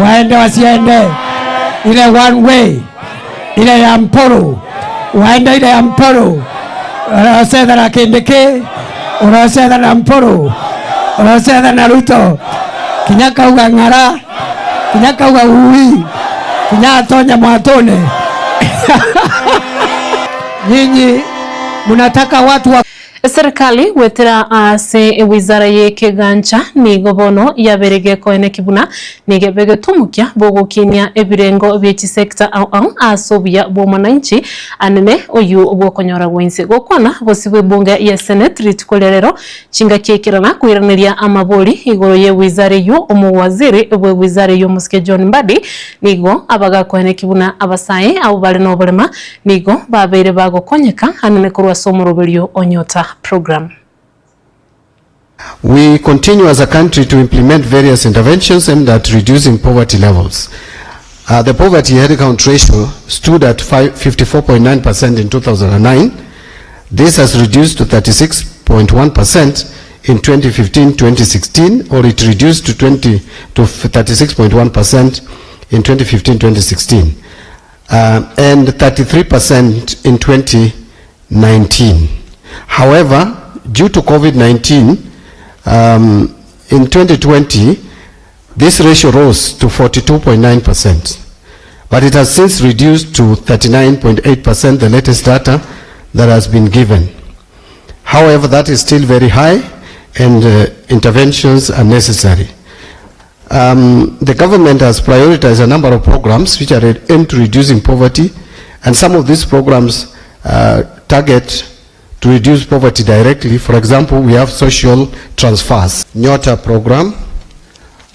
Waende wasiende? Ile one way, ile ya Mpuru, waende ile ya Mpuru. Ũrocetha na Kindiki, ũrocetha na Mpuru, ũrocetha na Ruto, kinya kauga ng'ara, kinya kauga ui, kinya atonya mwatune. Nyinyi mnataka watu wa Eserikali goetera ase ewizara y'ekegancha nigo bono yabere gekoeneki buna nigo ebegete omokia bw'ogokinia ebirengo bie chisector ao ao ase obuya bw'omwananchi anene oyio bw'okonyora gwensi. Gokwana bosio bw'ebunge ya Senate rituko ria rero chingaki ekerana koiraneria amabori igoro y'ewizara eyio omowaziri bw'ewizara eyio omosike John Mbadi nigo abagakoeneki buna abasae abwo bare noborema Nigo babeire bagokonyeka anene korwa ase omoroberio o Nyota Program. We continue as a country to implement various interventions aimed at reducing poverty levels. Uh, the poverty head count ratio stood at 54.9% in 2009. This has reduced to 36.1% in 2015-2016, or it reduced to 20 to 36.1% in 2015-2016, uh, and 33% in 2019. However, due to COVID-19, um, in 2020, this ratio rose to 42.9%, but it has since reduced to 39.8%, the latest data that has been given. However, that is still very high and uh, interventions are necessary. Um, the government has prioritized a number of programs which are aimed to reducing poverty, and some of these programs uh, target to reduce poverty directly. For example, we have social transfers. Nyota program.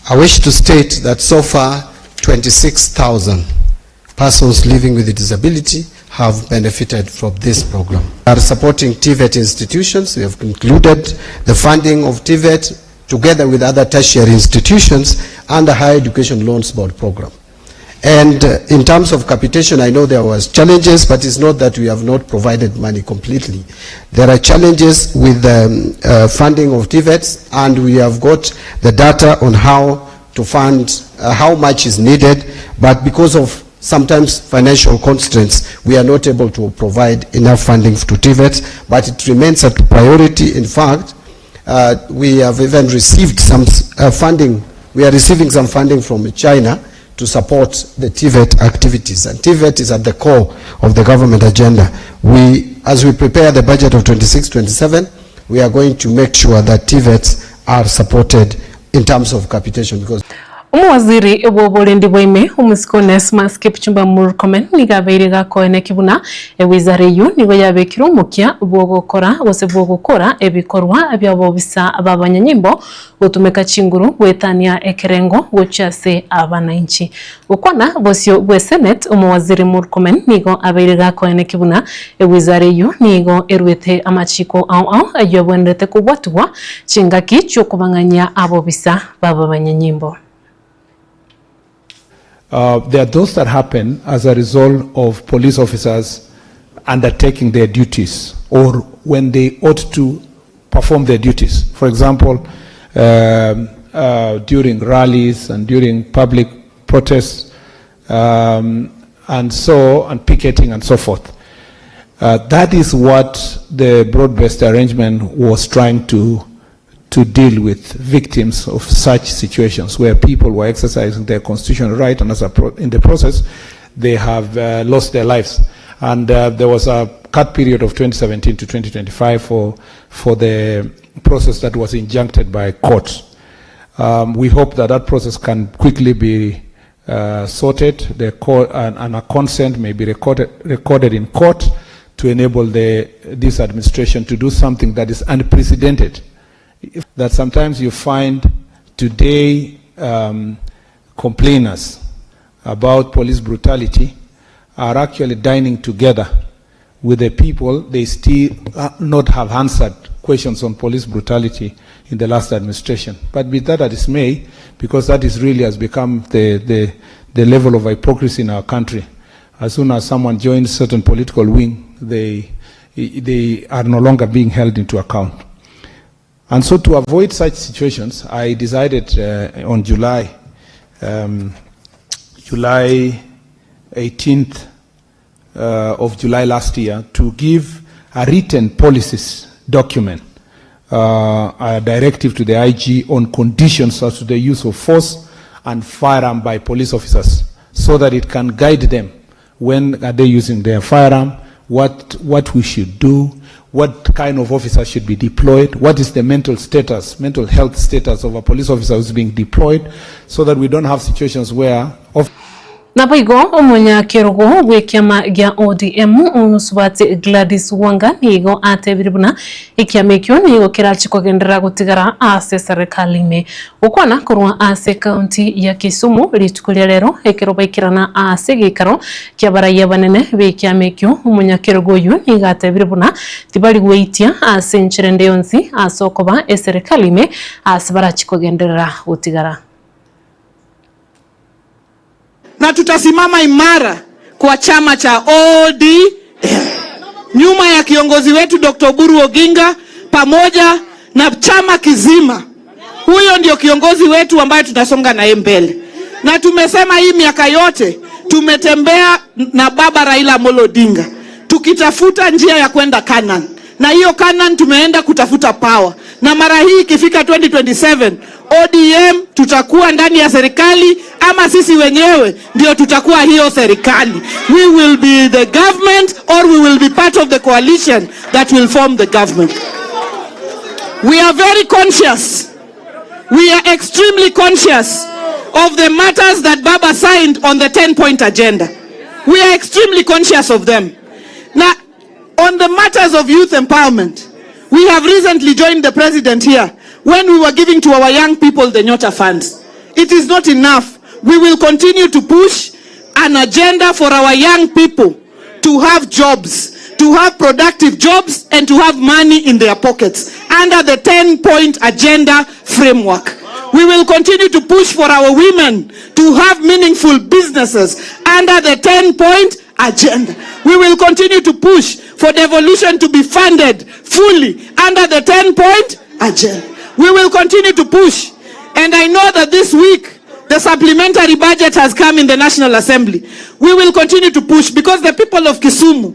I wish to state that so far 26,000 persons living with a disability have benefited from this program. We are supporting TVET institutions. We have concluded the funding of TVET together with other tertiary institutions under Higher Education Loans Board program. And uh, in terms of capitation, I know there was challenges, but it's not that we have not provided money completely. There are challenges with the um, uh, funding of TVETs, and we have got the data on how to fund, uh, how much is needed, but because of sometimes financial constraints, we are not able to provide enough funding to TVETs, but it remains a priority. In fact, uh, we have even received some uh, funding. We are receiving some funding from China to support the TVET activities. And TVET is at the core of the government agenda. We, as we prepare the budget of 26-27, we are going to make sure that TVETs are supported in terms of capitation because Omowaziri bw'oborendi bwa ime omosike Onesmus Kipchumba Murkomen nigo abeire gakoeneki buna ewizara eyio nigo yabekire omokia bw'ogokora gose bw'ogokora ebikorwa bi'abobisa b'abanyanyimbo gotumeka chinguru goetania ekerengo gochia ase abananchi. Gokwana bosio bwe Senate omowaziri Murkomen nigo abeire gakoeneki buna ewizara eyio nigo erwete amachiko ao ao ayio abwenerete kobwatigwa chingaki chiokobang'anyia abobisa b'abanyanyimbo. Uh, there are those that happen as a result of police officers undertaking their duties or when they ought to perform their duties. For example, um, uh, during rallies and during public protests um, and so and picketing and so forth. Uh, that is what the broad-based arrangement was trying to to deal with victims of such situations where people were exercising their constitutional right and as a pro in the process they have uh, lost their lives. And uh, there was a cut period of 2017 to 2025 for, for the process that was injuncted by court. Um, we hope that that process can quickly be uh, sorted, the court, and, and a consent may be recorded, recorded in court to enable the, this administration to do something that is unprecedented that sometimes you find today um, complainers about police brutality are actually dining together with the people they still not have answered questions on police brutality in the last administration. But be that as it may, because that is really has become the, the, the level of hypocrisy in our country. As soon as someone joins certain political wing, they, they are no longer being held into account. And so to avoid such situations, I decided uh, on July, um, July 18th uh, of July last year to give a written policies document, uh, a directive to the IG on conditions as to the use of force and firearm by police officers so that it can guide them when are they using their firearm, what, what we should do, what kind of officer should be deployed, what is the mental status, mental health status of a police officer who's being deployed, so that we don't have situations where Naboigo omonyakerogo bw'ekiama gia ODM omosubati Gladys Wanga nigo atebire buna ekiama ekio nigo kerache kogenderera gotigara ase eserekari ime. Gokwana korwa ase ekaunti ya Kisumu rituko ria rero ekero baikerana ase egeikaro ki'abaraiya abanene b'ekiama ekio, omonyakerogo oyio nigo atebire buna tibari gweitia ase enchera ende yonsi ase okoba eserekari ime ase barachi kogenderera gotigara. Na tutasimama imara kwa chama cha ODM nyuma ya kiongozi wetu Dr. Oburu Oginga pamoja na chama kizima. Huyo ndio kiongozi wetu ambaye tutasonga naye mbele, na tumesema hii miaka yote tumetembea na baba Raila Amolo Odinga tukitafuta njia ya kwenda Canaan, na hiyo Canaan tumeenda kutafuta power, na mara hii ikifika 2027 ODM tutakuwa ndani ya serikali ama sisi wenyewe ndio tutakuwa hiyo serikali. We will be the government or we will be part of the coalition that will form the government. We are very conscious. We are extremely conscious of the matters that Baba signed on the 10-point agenda. We are extremely conscious of them. Now, on the matters of youth empowerment, we have recently joined the president here when we were giving to our young people the Nyota funds. It is not enough. We will continue to push an agenda for our young people to have jobs, to have productive jobs and to have money in their pockets under the 10-point agenda framework. We will continue to push for our women to have meaningful businesses under the 10-point agenda. We will continue to push for devolution to be funded fully under the 10-point agenda. We will continue to push. And I know that this week, the supplementary budget has come in the National Assembly. We will continue to push because the people of Kisumu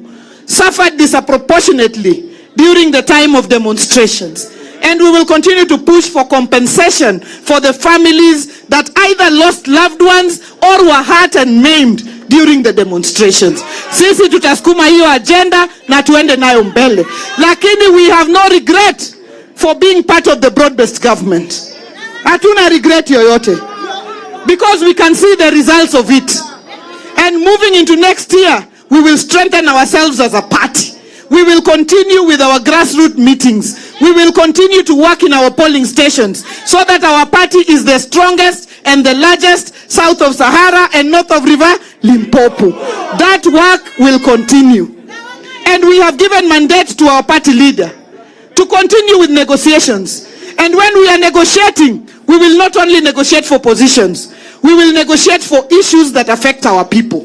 suffered disproportionately during the time of demonstrations. And we will continue to push for compensation for the families that either lost loved ones or were hurt and maimed during the demonstrations. Sisi tutasukuma hiyo agenda na tuende nayo mbele. Lakini we have no regret for being part of the broad-based government. Hatuna regret yoyote because we can see the results of it. And moving into next year, we will strengthen ourselves as a party. We will continue with our grassroots meetings. We will continue to work in our polling stations so that our party is the strongest and the largest south of Sahara and north of River Limpopo. That work will continue. And we have given mandate to our party leader to continue with negotiations. And when we are negotiating, we will not only negotiate for positions, we will negotiate for issues that affect our people.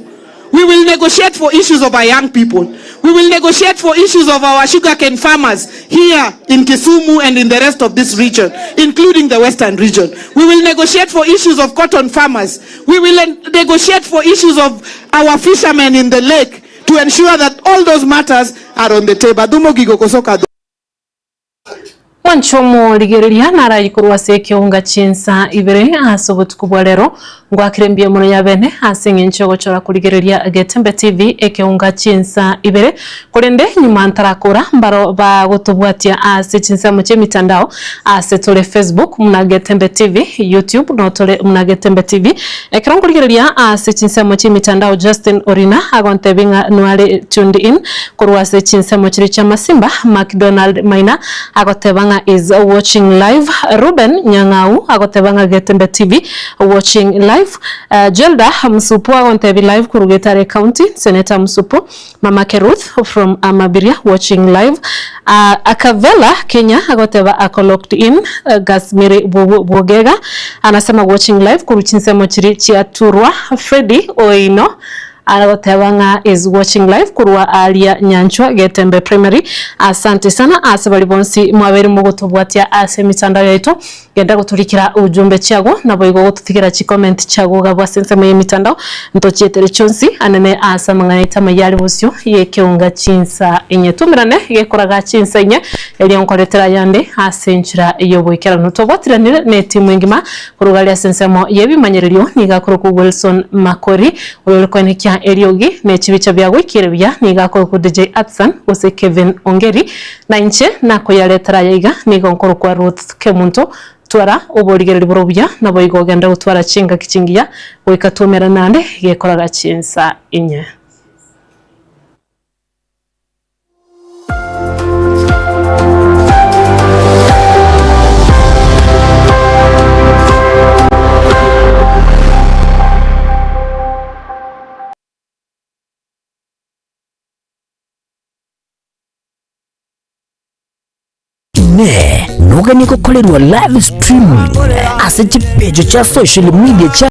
We will negotiate for issues of our young people. We will negotiate for issues of our sugarcane farmers here in Kisumu and in the rest of this region, including the Western region. We will negotiate for issues of cotton farmers. We will negotiate for issues of our fishermen in the lake to ensure that all those matters are on the table. Dhumo gigo kosoka Mwanche omorigereria naraye korwa ase ekeunga chinsa ibere ase obotuko bwa rero, ngwakire mbuya mono yabene ase eng'encho yogochora korigereria Getembe TV ekeunga chinsa ibere, korende nyuma ntarakora mbaro bagotobwatia ase chinsemo chi'emitandao ase tore Facebook muna Getembe TV, YouTube notore muna Getembe TV. Ekero nkorigereria ase chinsemo chi'emitandao Justin Orina agontebia ng'a nware tuned in korwa ase chinsemo chiria chi'amasimba, Macdonald Maina agoteba ng'a is watching live, Reuben Nyang'au agoteba ng'a Getembe TV watching live, Jelda Msupu agontebia live korwa Getare County, Senator Msupu, Mamake Ruth from Amabiria watching live, Akavela Kenya agoteba ako locked in, Gasmiri Bwogega anasema watching live korwa chinsemo chiria chia Turwa, Freddy Oino. Agoteba ng'a is watching live korwa aaria Nyanchwa Getembe Primary. Asante sana ase baria bonsi mwabeire mogotobwatia ase emitandao yaito. Genda gotorikera ujumbe chiago naboigo gototigera chicomment chiago iga abwo ase ensemo y'emitandao ntochietere chionsi anene ase amang'ana aito amaya are bosio y'ekeunga chinsa inye. Tumerane gekoraga chinsa inye erio nkoretere ayande ase enchera y'oboikeranu. Twabwatiranire netimu engima Korwa aria ase ensemo y'ebimanyererio nigo akorokwa Wilson Makori, oyore koenekia eriogi ne chibicha bia goikera buya nigo akorokwa DJ Atsan gose Kevin Ongeri, na inche nakoyaretera aya iga nigo nkorokwa Ruth Kemunto. Twara oborigereria bore obuya, naboigo ogende gotwara chingaki chingiya goika twaumerane naende gekoraga chinsa inye. Inee! Noganie gokorerwa live streaming ase chipeji chia social media chia.